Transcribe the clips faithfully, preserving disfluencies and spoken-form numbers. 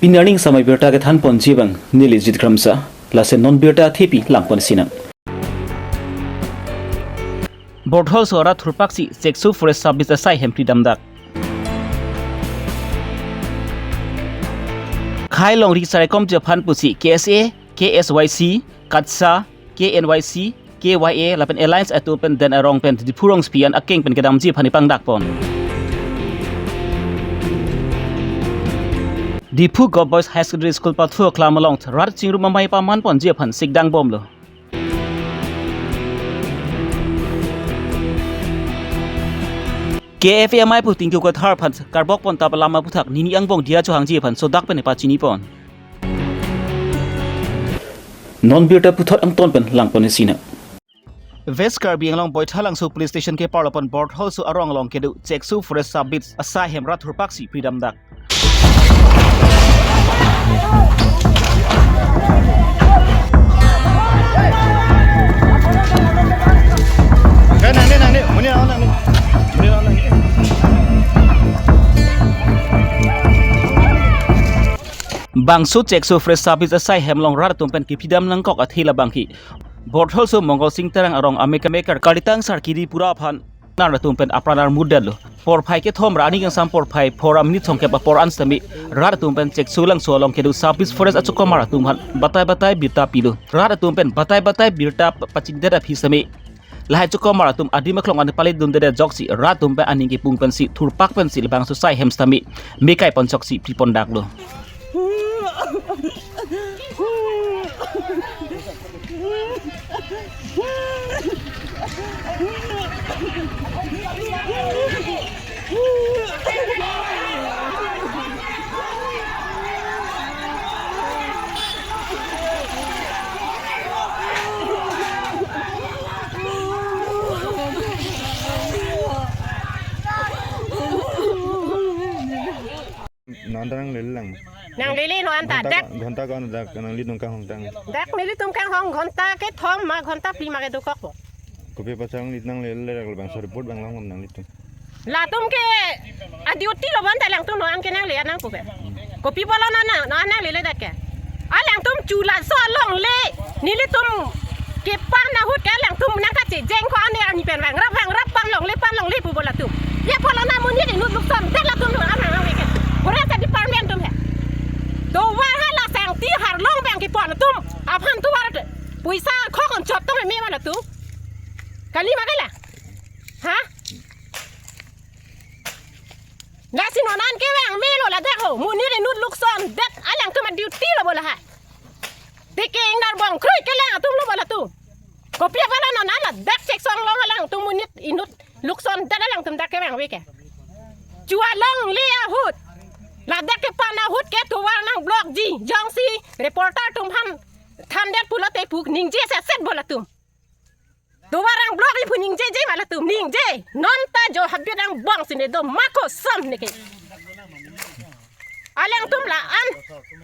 Pini arni samai birta kethanponji abang neli Jit Kramsa, lason non birta thepi langpon sinang. Bortholso arat thurpaksi Chekso Forest Sub Beat asai hem pridamdak. Khei longri sar ekomji aphan pusi K S A, K S Y C, KATSA, K N Y C, K Y A lapen Alliance atum pen den arong pen Diphu rongsopi an akeng pen kedamji aphan ipangdakpon. Diphu Govt Boys High Secondary School pathu aklam along rat chingrum amei pamanponji aphan sikdangbomlo. K F A amei pu Tinku Kathar aphan karbokpon ta alam aputhak nini angbong diya chohangji aphan sodak pen ipachinipon. Non birta puthot angton pen langpon sinang. West Karbi Anglong Boithalangso Police Station keparlo pen Bortholso arong along kedo Chekso Forest Sub Beat asai hem rat thurpaksi pridamdak. Bangso Chekso Forest Sub Beat asai hem along rat atum pen kepidam nangkok athe labangke Bortholso Mongol Sing Terang arong amekar Kalitang Sarkidi pura aphan nar atum pen apran armut detlo. Porphai kethom ra ani kangsam porphai phor a minute songkep apor an sitame rat atum pen Chekso Langso along kedo Sub Beat Forest achokomar atum aphan batai batai birta pilo. Rat atum pen batai batai birta pa- pachindet aphi sitame lahai chokomar atum adim aklong an pale dunde ajoksi rat atum pen aning kepung pensi thurpak pensi labangso asai hem sitame mekai ponchoksi pripondaklo. Non ta nanglele lang. Nanglele non anta ghonta dak. Ko-, ghonta ko-an dak nanglitum kanghong tang? Dak nelitum kanghong ghonta kethom ma ghonta phli ma kedokok po. Kopi apotsi nanglitum nanglele dak labangso report abang long nanglitum. Latum ke a duty lo bonta alangtum non ke nangle nang kopi. Kopi apotlo non non nanglele dak ke. Alangtum chula so longle. Nelitum kepang ahut ke alangtum nangkachejeng ko ane arni pen vangrap vangrap panglongle panglongle pu bolatum. Ye apotlo non monit inut lukson det latum non anang anang ke. Forest department atum he. Tovar hala sangti arlong abang kepon atum. Aphan tovar poisa khokon chot atum me bolatum. Kali ma kali. Ha? Lasi non an kevang melo ladak ho. Monit inut lukson det alangtum a duty lo bo lahai. Teke ingnar bongkrui kelang atum lo bolatum. Kopi apotlo non ladak Chekso along alangtum monit inut lukson det alangtum dak kevangve ke. Chua longle ahut. Ladak kepon ahut ke tovar nang blockji. Jongsi reporter atum aphan thandet pulote pu ningje setset bolatum. Tovar nang blockji pu ningjeje ma latum ningje. Non ta jo habit angbong si ne do ma koson neke. Alangtum la-an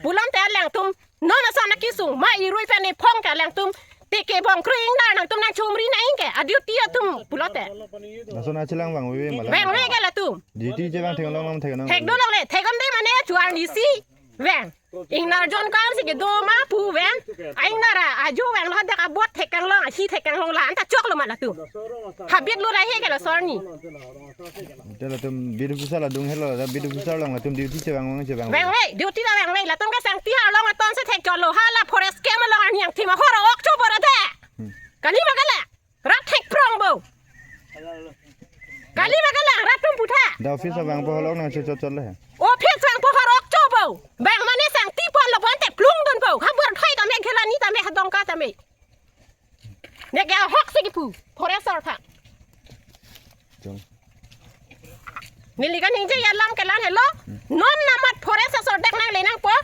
pulote alangtum non ason akesung ma irui pen ephong ke alangtum teke bongkrui ingnar nangtum nangchomri nang ke a duty atum pulote. Lason achelang vangve ma lang. Vangve ke latum. Duty chevang theklong long theklong. Thekdun longle, thekdunde mane chuar nisi vang. Ingnar jon ko-an si kedo ma pu vang. A ingnar a, ajo vanglo dak abot thekang long, ahi thekang long la-an ta choklo ma latum. Habit lo rahe ke lason arni. Te latum bid officer la dunghelo, ladak bid officer along latum duty chevang vang chevang. Vangve, duty ta vangve, latum ke sangti arlong aton si thekchotlo, hala forest camp along arni angthim ahor ok chobo ra de. Hmm. Kali ma kali. Rat thekprong bo. Kali ma kali rat atum putha. Da office abang po holok nang chot chot le. Office abang po horok chobo. Bang mane sangti ponlo bonte plungdunpo. Habor thai tame khelani tame hadongka tame. Neke ahok si kipu. Forest asor tha. Jong. Neli kaningje alam ke la-an helo. Non namat forest asor dak nangle nangpo.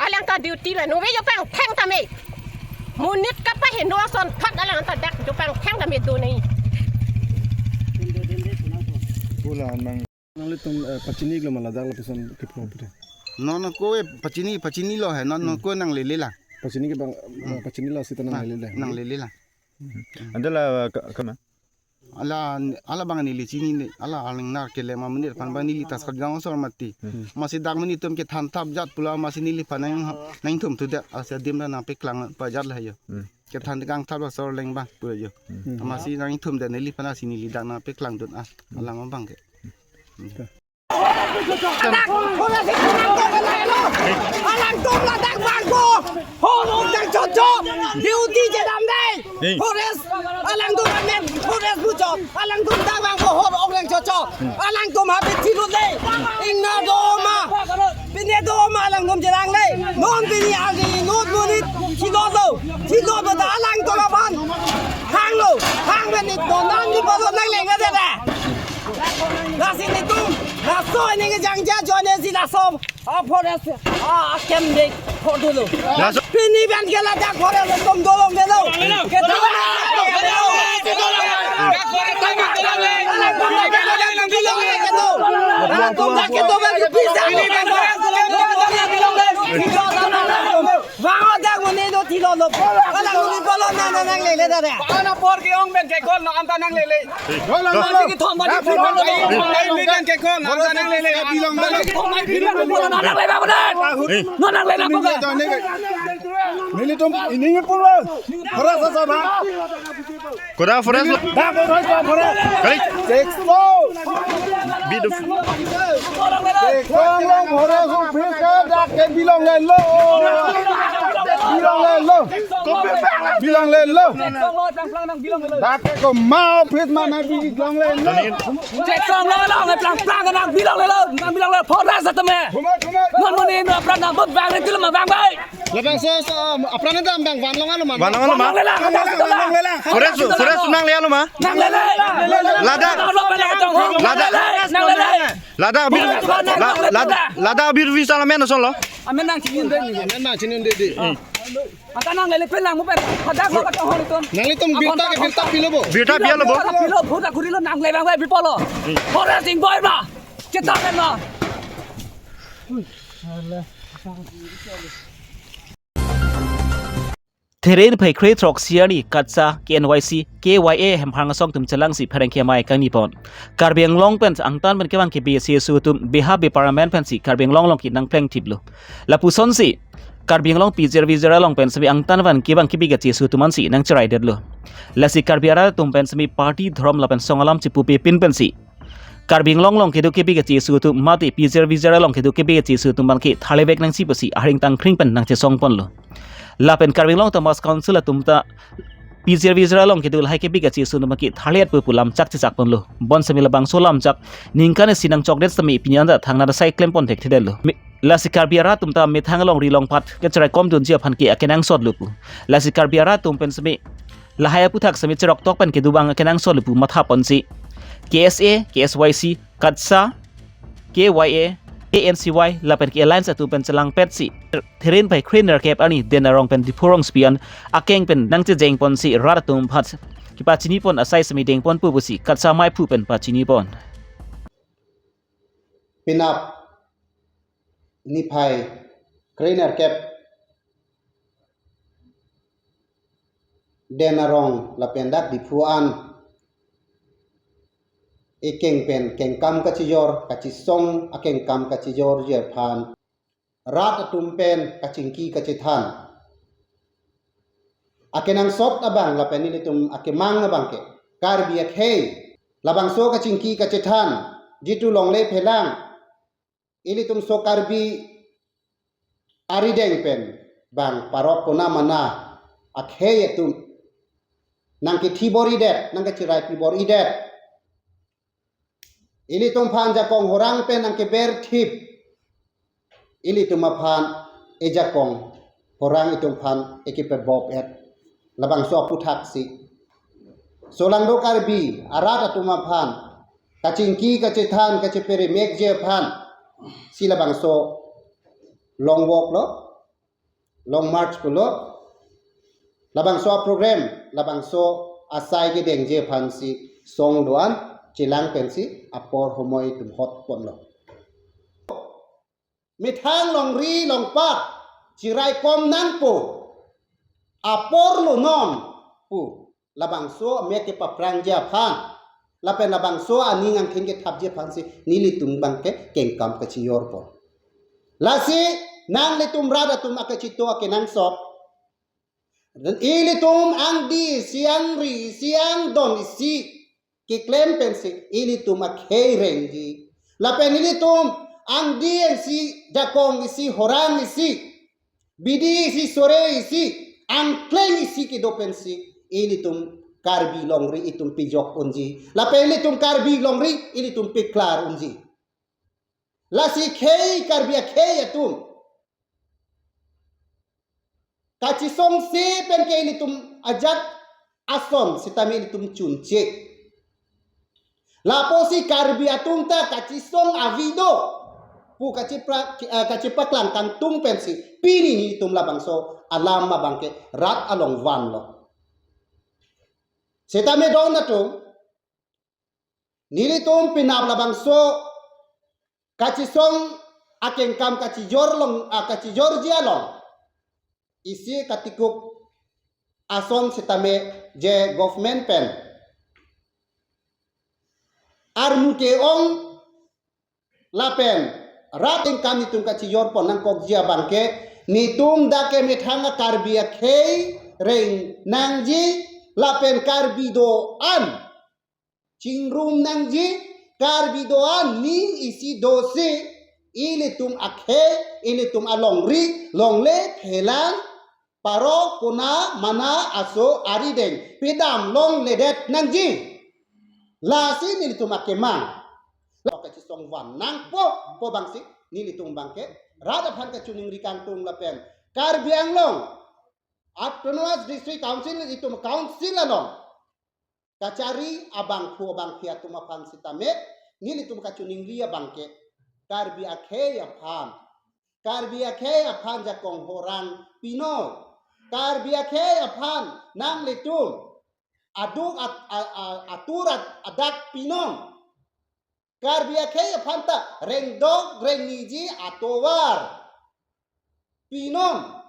Alang ta duty lo. Nove jo pangtheng tame. Monit kapaheno ason thot alang ta dak jo pangtheng tame do nai. Pula nang. Nanglitum, eh, pachini lo ma ladak lapuson keplo pute. Non ko, eh, pachini, pachinilo he. Non, non ko nanglele lang. Pachini ke bang, eh, pachinilo sita nanglele lang. Nanglele lang. Ante la, eh, ka-, kama? Ala, ala abang neli chini ne, ala aling nar kelem amonit aphan abang neli ta sarjang osor mati. Hmm. Amatsi dak amonit atum kethan thap jat pulo amatsi neliphan nang, nangthum thudet, amatsi adim ta nangpeklang pajat la jo. Hmm. Kethan kangthap asor leng abang pulo jo. Hmm. Amatsi nangthumdet neliphan amatsi neli dak nangpeklangdun ah, alam abang ke. Hmm. Alangtum ladak bangko, hor ok nangchocho, duty chedam dei. Hey. Forest, alangtum amen, forest bucho, alangtum dak bangko hor ok nangchocho, alangtum habit thilot dei. Ingna do ma, pine do ma alangtum chelang dei. Non pini aldi, non monit, thilot lo, thilot lo ta alangtum aphan hanglo, hang menit do nan ni bolo nangleng dei. Lasi netum, laso aning jangja jone si laso, a forest, a, a camp dei, photo lo. Laso pini pen ke ladak forest atum dolong delo. Kedo. Kedo. Bang odak muni do thilo lo. Ala muni bolo na na nanglele dada. Ana por ke ong pen ke kol no anta nanglele. Mani ke thom mani thom mani pen ke kol no anta nanglele. Mani ke thom mani thom mani nanglele ba bana. No nanglele na bana. Nelitum ini pulo. Para sasa ba. Koda forest lo. Dak forest, dak forest. Kai. Six four. Bidu. Six four long forest office ke dak ke bilonglelo. Bilonglelo. Bilonglelo. Dak ke ko ma office ma na bilonglelo. Cek song lo lo nge plang plang nang bilang lelo, nang bilang lelo forest atum he. Kumai, kumai. Non muni no apran nang bot bang ri til ma bang bai. Labangso, so, apran dam bang van long alo ma. Van long alo ma. Nang lela, nang lela. Forest, forest nangle alo ma. Nang lela. Ladak. Nang lela. Ladak. Nang lela. Ladak bir, la-, ladak, ladak bir visa la men solo. Amen nang chinin dei. Amen nang chinin dei. Ata nanglele pen lang mo pen. Hadak lo ka tohon itum. Nanglitum birta ke birta pilo bo. Birta pilo bo. Birta pilo, birta kurilo nangle bang bai bipolo. Forest ingboi ba. Cheta pen ma. Therin phai kre throksi arni KATSSA, K N Y C, K Y A hemphang asong atum chelangsi pherangke amei kangni pon. Karbi Anglong pen angtan pen kevang kebi CSO atum beha beparamen pensi Karbi Anglong along ke nangpleng thiplo. Lapusonsi Karbi Anglong P Z R V Z R along pen semi angtan pen kevang kebi ka CSO atum ansi nangcheraidetlo. Lasi Karbi arat atum pen semi party dhorom lapen song alam chipupe pin pensi Karbi Anglong along kedo kebi ka CSO atum mate P Z R V Z R along kedo kebi ka CSO atum abang ke tharlevek nangsi pusi ahring tangkring pen nangchesong ponlo. Lapen Karbi Anglong Autonomous Council atum ta P Z R V Z R along kedo lahai kebi ka CSO atum abang ke tharlet pu pu lamchak chechak ponlo. Bonsemi labangso lamchak ningkan isi nangchokdet semi pini anta thangnat asai klem pon thekthedetlo. Me-, lasi Karbi arat atum ta methang alongri longpat kecherai komdunji aphan ke akenangsot lo pu. Lasi Karbi arat atum pen semi lahai aphuthak semi cheroktok pen kedo abang akenangsot lo pu matha ponsi K S A, K S Y C, KATSSA, K Y A, K N C Y lapen ke alliance atum pen chelangpetsi therin phai kre nerkep arni Den Arong pen Diphu rongsopi an akeng pen nangchejeng ponsi rat atum aphan kepachini pon asai semi deng pon pu pusi KATSSA maiphu pen pachini pon. Penap niphai kre nerkep Den Arong lapen dak Diphu an ekeng pen kengkam kachijor, kachisong akengkam kachijorji aphan rat atum pen kachingki kachethan akenangsot abang lapen nelitum akemang abang ke Karbi akhei labangso kachingki kachethan jitu longle phelang ilitum so Karbi arideng pen bang parok kona mana akhei atum nangkethi bor-idet, nangkecherai pi bor-idet. Ilitum aphan jakong horang pen nangkeber thip. Ilitum aphan ejakong horang itum aphan ekepebop et. Labangso aphuthaksi. Solangdo Karbi arat atum aphan kachingki kachethan kacheperemekji aphan si labangso long walk lo, long march pulo, labangso aprogram, labangso asai kedengji aphansi song do-an chelang pensi apor homoi itum hot ponlo. Methang longri longpat cherai kom nangpo apor lo non pu labangso amek kepaprangji aphan lapen labangso aning angthin kethapji aphansi nelitum abangke kengkam kachijorpon. Lasi nanglitum rat atum akachito akenangsot, dan ilitum angdi isi, angri isi, angdon isi keklem pensi ilitum akhei rengji. Lapen ilitum angdi isi, jakong isi, horang isi, bidi isi, sore isi, angkleng isi kedo pensi ilitum Karbi longri itum pijok unji. Lapen ilitum Karbi longri ilitum piklar unji. Lasi khei, Karbi akhei atum kachesongse penke ilitum ajat ason sitame ilitum chunche. Lapusi Karbi atum ta kachesong avi do pu kachepra-, eh, kachepaklang kangtung pensi pini nelitum labangso alam abangke rat along vanlo. Sitame don atum, nelitum penap labangso kachesong akengkam kachijor long, ah, kachijorji along isi katikup ason sitame je government pen armu ke-ong lapen rat ingkam nelitum kachijorpon nangkokji abangke, nelitum dak kemethang a-Karbi akhei reng nangji lapen Karbi do-an chingrum nangji, Karbi do-an ning isi dosi ilitum akhei, ilitum alongri, longle, phelang, parok, kona, mana, aso, arideng pedam longledet nangji. Lasi nelitum akemang, la kachesong van nangpo pu abangsi nelitum abangke rat aphan kachiningri kangtung lapen Karbi Anglong Autonomous District Council itum council along kachari abangphu abangphi atum aphan sitame nelitum kachiningri abangke, Karbi akhei aphan, Karbi akhei aphan jakong horang pinon, Karbi akhei aphan nanglitum aduk at-, a-, a-, atur at-, adak pinon, Karbi akhei aphan ta rengdok rengniji atovar pinon.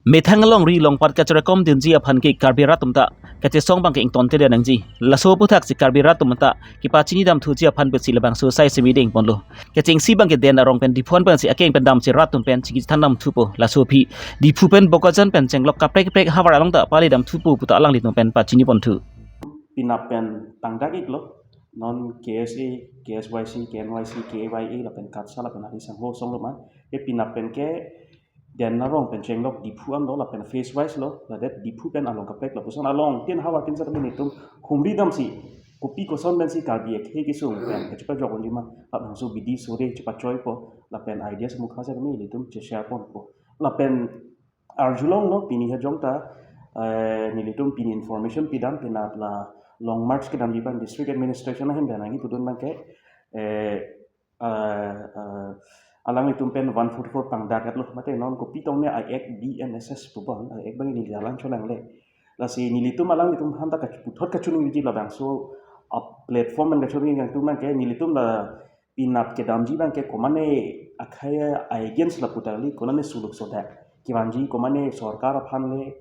Methang alongri longpat kacherekom dunji aphan ke Karbi rat atum ta kachesong abangke ingtontedetji nangji. Laso aphuthaksi Karbi rat atum ta kepachinidam thuji aphan pensi labangso asai si mideng ponlo. Kechengsi abangke Den Arong pen Diphu an pensi akeng pen damsi rat atum pen chingki thandam thupo. Laso aphi Diphu pen Bokajan pen chenglok kaprek kaprek havar along ta palidam thupo pu ta alanglitum pen pachini ponthu. Penap pen tangdak iklo, non K S A, K S Y C, K N Y C, K Y A lapen KATSSA lapen ari sangho asong lo ma. Ke penap pen ke Den Arong pen chenglok Diphu an lo lapen phase wise lo, ladet Diphu pen along kaprek lapuson along tin havar tin sat nelitum humri damsi kopi koson pensi Karbi akhei kesung pen kachepajok unji ma, labangso bidi sore chepachoipo lapen idea semukha sat nelitum che-share ponpo. Lapen arjulonglo pini hajong ta, eh, nelitum pini information pidam penap la long march kedamji abang district administration ahin pen nangji pudun abangke, eh, eh, eh, alanglitum pen one forty-four pangdak etlo, mate non kopi tong ne a-act B N S S pu abang, a-act abang neli alam cholangle. Lasi nelitum alanglitum aphan ta kach-, puthot kachiningri labangso a-platform pen kachiningri kangtung abangke nelitum la penap kedamji abangke komane akhei a-against lapu ta kali, konane suluk sodak kevanji, komane sorkar aphan le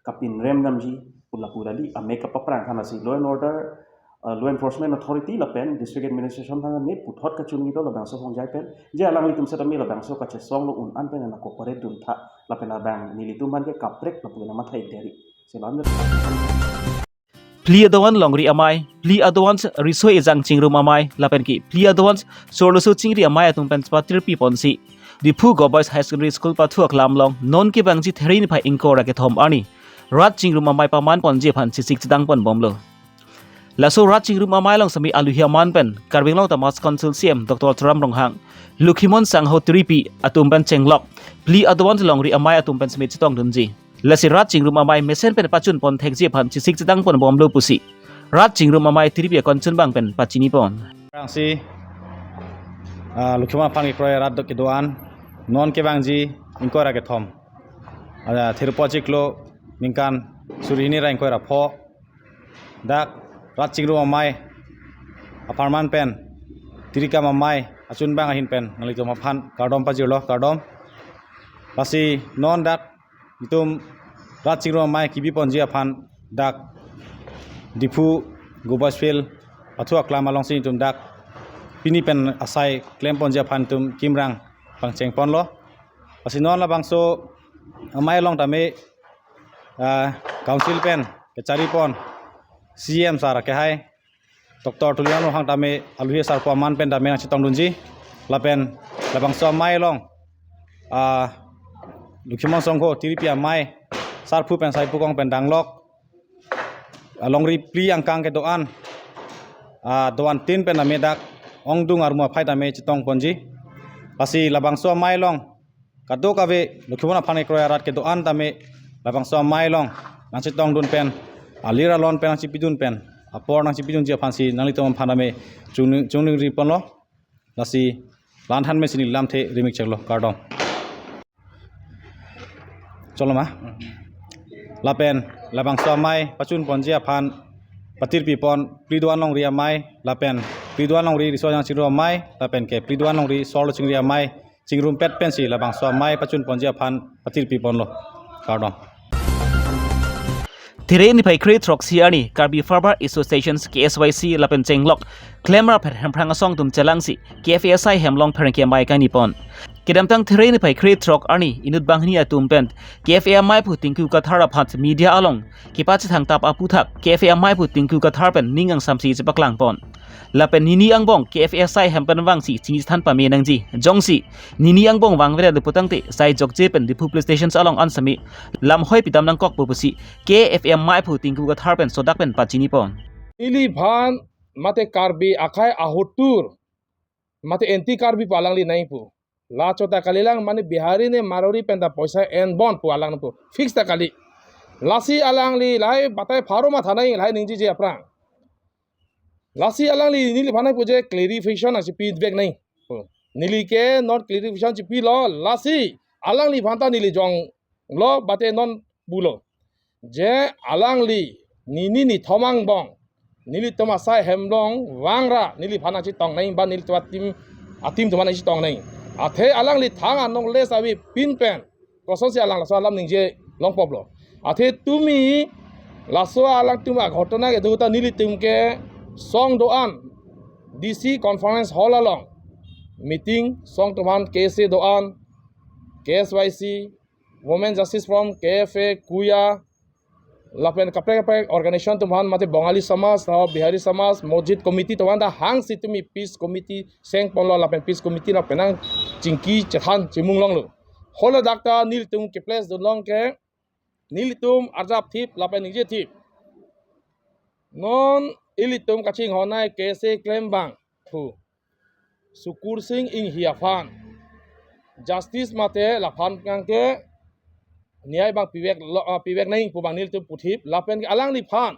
kapinrem damji pu lapu ta kali, amek kapaprang aphan. Lasi law and order, uh, law enforcement authority lapen district administration aphan ne puthot kachiningri labangso hongjai pen, je alanglitum setame labangso kachesong lo un-an pen na cooperate duntha lapen abang nelitum aphan ke kaprek lapu na matha ik deri. Selam. Phli adovan longri amei, phli adovan riso ejang chingrum amei, lapen ke phli adovan sorloso chingri amei atum pen chepatirpi ponsi Diphu Govt Boys High Secondary School pathu aklam along non kevangji Therini phai ingkoi ra kethom arni rat chingrum amei paman ponji aphan chesik chedang pon bomlo. Laso rat chingrum amei along semi aluhi aman pen Karbi Anglong Autonomous Council C E M Doctor Tuliram Ronghang, Lokhimon Sangho Tiripi atum pen chenglok phli adovan longri amei atum pen semi chetong dunji. Lasi rat chingrum amei mesen pen pachun pon thekji aphan chesik chedang pon bomlo pusi rat chingrum amei tiripi akongchun abang pen pachini pon. Rangsi, ah, Lokhimon aphan kekroi rat do kedo-an non kevangji ingkoi ra kethom. Ada thirpo chiklo ningkan suri hini ra ingkoi ra pho. Dak rat chingrum amei apharman pen tirikam amei achun abang ahin pen nanglitum aphan kardom pajirlo, kardom. Lasi non dak itum rat chingrum amei kebi ponji aphan dak Diphu Govt Boys Field pathu aklam alongsi nelitum dak pini pen asai klemponji aphan nelitum kimrang pangchengponlo. Lasi non labangso amei along tame, ah, council pen kecharipon C M sir akehai Doctor Tuliram Ronghang tame aluhi asarpo aman pen tame nangchetongdunji. Lapen labangso amei along, ah, Lokhimon Songho tiripi amei, sarpo pen saipo kong pen danglok, ah, longri phli angkang kedo-an, ah, do-an tin pen tame dak ongdung armu aphai tame chetongponji. Lasi labangso amei along kadokave Lokhimon aphan kekroi arat kedo-an tame labangso amei along nangchetongdun pen, alir alon pen nangchepidun pen, apor nangchepidunji aphansi nanglitum aphan tame chungning, chungningriponlo. Lasi la-an than mesi neli lamthe rimik cheklo, kardom. Cholo ma? Lapen labangso amei pachunponji aphan patirpipon phli do-an longri amei, lapen phli do-an longri riso ajang chingrum amei, lapen ke phli do-an longri sorlo chingri amei chingrumpet pensi labangso amei pachunponji aphan patirpiponlo. Kardom. Therei niphai kre-throksi arni Karbi Farmer Association, K S Y C, lapen chenglok klemrap Hemprang asong atum chelangsi K F A S I hem along pherangke amei kangnipon. Kedamtang Therei niphai kre-throk arni inut banghini atum pen K F A meiphu Tinku Kathar aphan media along kepachethangtap aphuthak K F A meiphu Tinku Kathar pen ning angsamsi chepaklangpon. Lapen nini angbong K F A S I hem pen vangsi chingithan pame nangji. Jongsi nini angbong vangvedet putangte sai jokje pen Diphu Police Station along ansami lamhoi pidam nangkokpo pusi K F A meiphu Tinku Kathar pen sodak pen pachinipon. Neliphan mate Karbi akhei ahotur, mate anti Karbi pu alangli nangji pu. La chot ta kalilang, mane Bihari ne Marwari pen ta poisa enbom pu alang pu. Fix ta kali. Lasi alangli lahai batai pharo matha nangji, lahai ningjiji aphrang. Lasi alangli neliphan nangpuji clarification nangchepivek nangji. Neli ke non clarification chepilo, lasi alangliphan ta neli jonglo, bate non pulo. Je alangli nini nithom angbong nelitum asai hem along vangra neliphan nangchetong nangji, ba nelitum a-team, a-team atum aphan nangchetong nangji. Athe alangli thang anong les ave pin pen kosonsi alang laso alam ningje longpoplo. Athe tumi laso alangtum aghotona kedo ta nelitum ke song do-an D C conference hall along meeting, song atum aphan K S A do-an, K S Y C, Women Justice Forum, K F A, KUYA, lapen kaprek kaprek organization atum aphan mate Bongali Samaj, tau Bihari Samaj, Mosjid Committee atum aphan ta hangsi tumi peace committee sengponlo, lapen peace committee along penang chingki chethan chimung longlo. Hala dak ta nelitum ke place do long ke nelitum arjap thip lapen ningje thip. Non ilitum kachinghon nai K S A klem abang thu Sukur Sing Enghi aphan justice mate laphan kangke niyai abang pivek lo, ah, pivek nangji pu abang nelitum puthip, lapen ke alangliphan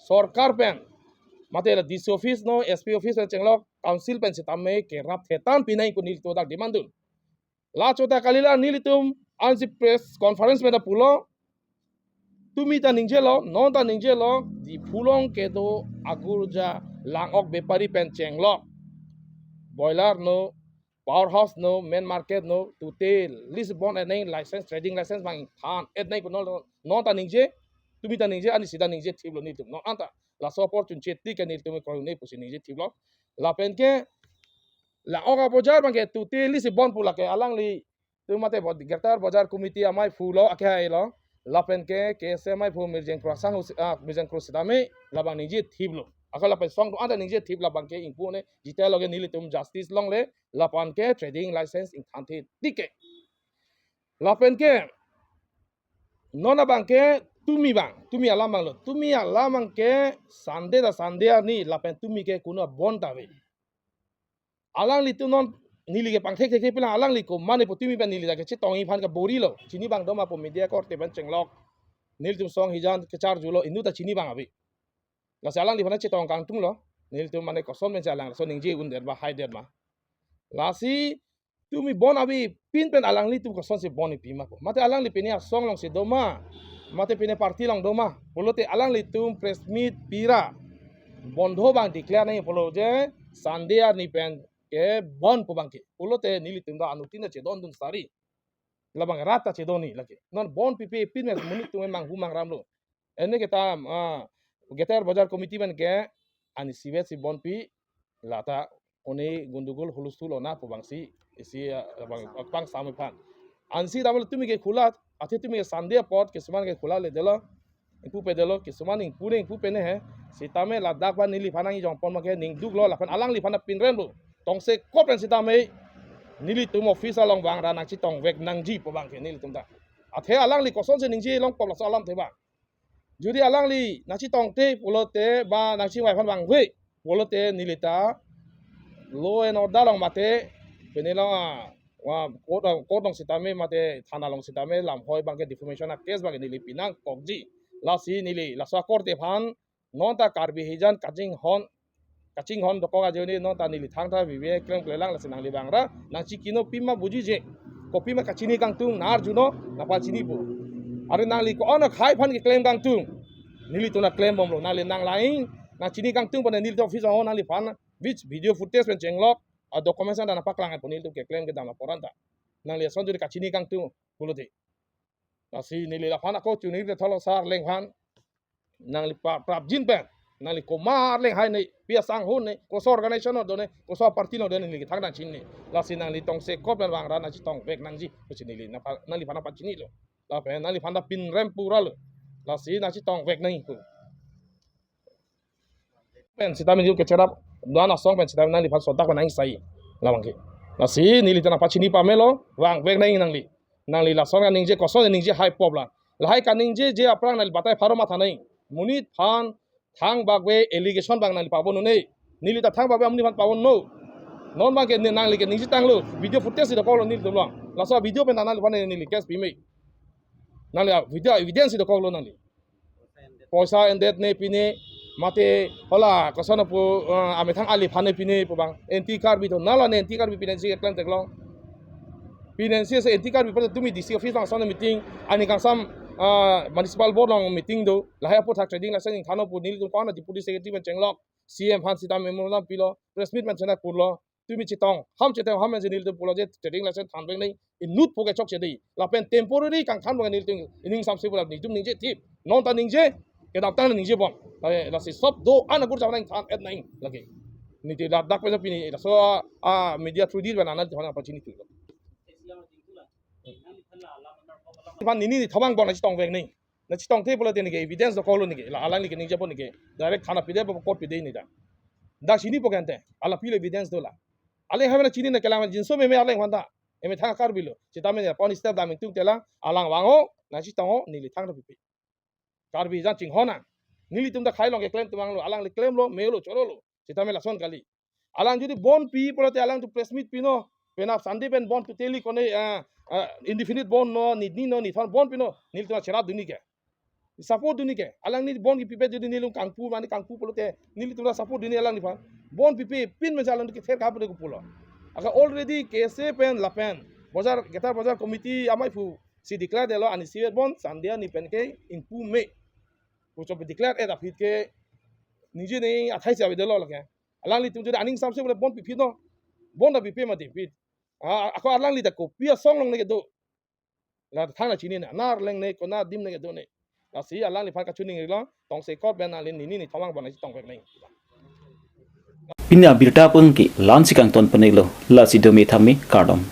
sorkar pen mate la D C office no, S P office pen chenglok council pen sitame kerap thetan pi nangji pu nelitum dak demand dun. La chot ta kalilang nelitum ansi press conference pen ta pulo, tumi ta ningjelo, non ta ningjelo, Diphu along kedo agurja lang-ok bepari pen chenglok, boiler no, powerhouse no, main market no, tute list bon et nangji, license, trading license abang than et nangji pu non, non ta ningje, tumi ta ningje, ani sida ningje thiplo nelitum. Non anta laso apor chunche tik ke nelitum kroi un-e pusi ningje thiplo. Lapen ke lang-ok abojar abang ke tute list bon pu lake alanglitum mate bo-, Greater Bazar Committee ameiphu lo, akehai lo. Lapen ke K S A ameiphu Mirjeng Krosang Husi-, ah, Mirjeng Kro sitame labang ningje thiplo. Ako lapen song do-an ta ningje thip, labang ke ingpu ne jita lo ke nelitum justice longle, lapen ke trading license ingthanthe tik ke. Lapen ke non abang ke tumi abang, tumi alam abang lo. Tumi alam abang ke Sunday ta Sunday arni lapen tumi ke kuno bon ta ave. Alanglitum non neli ke pangthek thek pilang, alangli ko mane pu tumi abang neli ta kechetongji aphan kabor-ilo. Chini abang doma pu media korte pen chenglok. Nelitum song hijan kecharjulo, inut ta chini abang ave. Lasi alangliphan chetong kangtunglo. Nelitum mane koson pen si alang laso ningje undet ba haidet ma. Lasi tumi bon ave pin pen alanglitum kosonsi bon pi ma pu. Mate alangli pine asong alongsi doma, mate pine party along doma pulote alanglitum press meet pira, bondho abang declare nangji pulo je Sunday arni pen ke bon pu abang ke. Pulote nelitum ta anuttin ta chedondun sari. Labang rat ta chedon-i lake. Non bon pipe pin pen monit atum manghu mangramlo. Ene ke ta, ah, Greater Bazar Committee pen ke ani sivet si bonpi, lata kone gundugul hulustul ona pu abangsi isi, ah, abang, abang sampai phan. Ansi damel tumi ke khula, athe tumi ke Sunday apot, kisuman ke khula le delo, ingpu pe delo, kisuman ingpu ne ingpu pe ne he, sitame ladak ba neliphan nangkejongpon ma ke ningduk lo, lapen alangliphan apinrem lo. Tongsekot pen sitame nelitum office along vangra nangchetongvek nangji pu abang ke nelitum ta. Athe alangli kosonsi ningje longpo laso alamthe ba. Jodi alangli nangchetongte pulote ba nangchingvai aphan vangve pulote neli ta law and order along mate pini along, ah, wa, court, ah, court along sitame mate thana along sitame lamhoi abang ke defamation a case abang ke neli pinangkokji. Lasi neli laso akorte aphan non ta Karbi hijan kachinghon, kachinghon dokok ajoine non ta neli thangta V V I klemklelang, lasi nangli vangra nangchekino pima bujije, kopima kachini kangtung, nang arjuno nangpachinipo. Are nangli ko-an akhai aphan keklem kangtung, nelitum ta klembomlo. Nangli nang lain nangchini kangtung pu nangli office ahon nangliphan which video footage pen chenglok a documents anta nangpaklangpo, nelitum keklem kedam apor anta. Nangli ason jodi kachini kangtung pulote, lasi neli laphan ako chuningri thalo sar lenghan nangli pa prapjin pen, nangli komat lenghai ne, pi asangho ne, koso organization along do ne, koso party along do ne, neli kethang nangchinine. Lasi nangli tongsekot pen vangra nangchetongvek nangji pusi neli nangpha, nangliphan nangpachinilo. Lapen nangliphan ta pinrem pura lo. Lasi nangchetongvek nangji pu. Pen sitame neli kecherap do-an asong pen sitame nangliphan sodak pen nangsai labang ke. Lasi neli ta nangpachini pamelo, vangvek nangji nangli. Nangli lason kaningje koson ningje hai pop la. Lahai kaningjeje aphrang nangli batai pharo matha nangji. Monit aphan thangbak ave allegation abang nangli pabon un-e. Neli ta thangbak ave amonit aphan pabon un-e. Non abang ke ne nangli keningje tanglo. Video footage si dokoklo nelitum along. Laso video pen nangliphan neli case pime. Nangli a video evidence si dokoklo nangli. Poisa endet ne pine, mate hala koson pu, eh, amethang aliphan ne pine pu abang. Anti Karbi do, nala ne Anti Karbi pensi keklem theklong. Pensi se Anti Karbi pu tumi D C office along ason meeting, ani kangsam, ah, municipal board along meeting do. Lahai aphuthak trading license ingthan-o pu nelitum ko-an deputy secretary pen chenglok, C M aphan sita memorandum pilo, press meet pen chenak pulo. Tumi chetong, ham chetong, ham pen si nelitum pulo je trading license thanvek nangji, inut pu ke chokche dei. Lapen temporary kangthan abang nelitum ining samse pu la nelitum ningje thip. Non ta ningje, kedamtang ningje bom. La, lasi sob do-an agur jabang nangthan et nangji lake. Neli ta ladak pen pini, laso, ah, media through di pen nangliphan nangpachini thulo. Aphan nini nithom angbong nangchetongvek nangji. Nangchetongte pulote neke evidence dokoklo neke. La alangli keningjepo neke. Direct thana pide ba court pide neta. Dak chinipo kente. Ala pilo evidence do la. Alangliphan nangchinine kelang jinso meme alangphan ta. Emethang Karbi lo. Sitame ne pon step dam ingtung telang. Alang vang-o, nangchetong-o, neli thangta pipe. Karbi jan chinghon nang. Nelitum ta khei along keklem atum vanglo. Alangli klemlo, melo, chorolo. Sitame lason kali. Alang jodi bonpi pulote alangtum press meet pino. Penap Sunday pen bon totally kone, ah, ah, indefinite bon no, nini no, nithom bon pino. Nelitum cherap dunji ke. Support dunji ke. Alangli bon kepipe jodi nelitum kangpu, mane kangpu pulote nelitum ta support dunji alangliphan. Bon pipe pin pen si alang kether kap de pulo. Aka already K S A pen lapen Bojar, Greater Bojar Committee amei aphu si declare detlo, ani sivet bon Sunday arni pen ke ingpu me pu chot declare et aphi ke ningje ne athai si avedetlo lake. Alanglitum jodi aning samse pulote bon pipe no. Bon ta pipe mati pi. Ah, ako alangli ta kopi asong along ne kedo. La thang nangchinine, nar leng ne, konat adim ne kedo ne. Lasi alangliphan kachiningrilo, tongsekot pen nangli nini nithom angbong nangchetongvek nangji. Pini abirta pen ke la-ansi kangton pon-iklo, lasi dome thame kardom.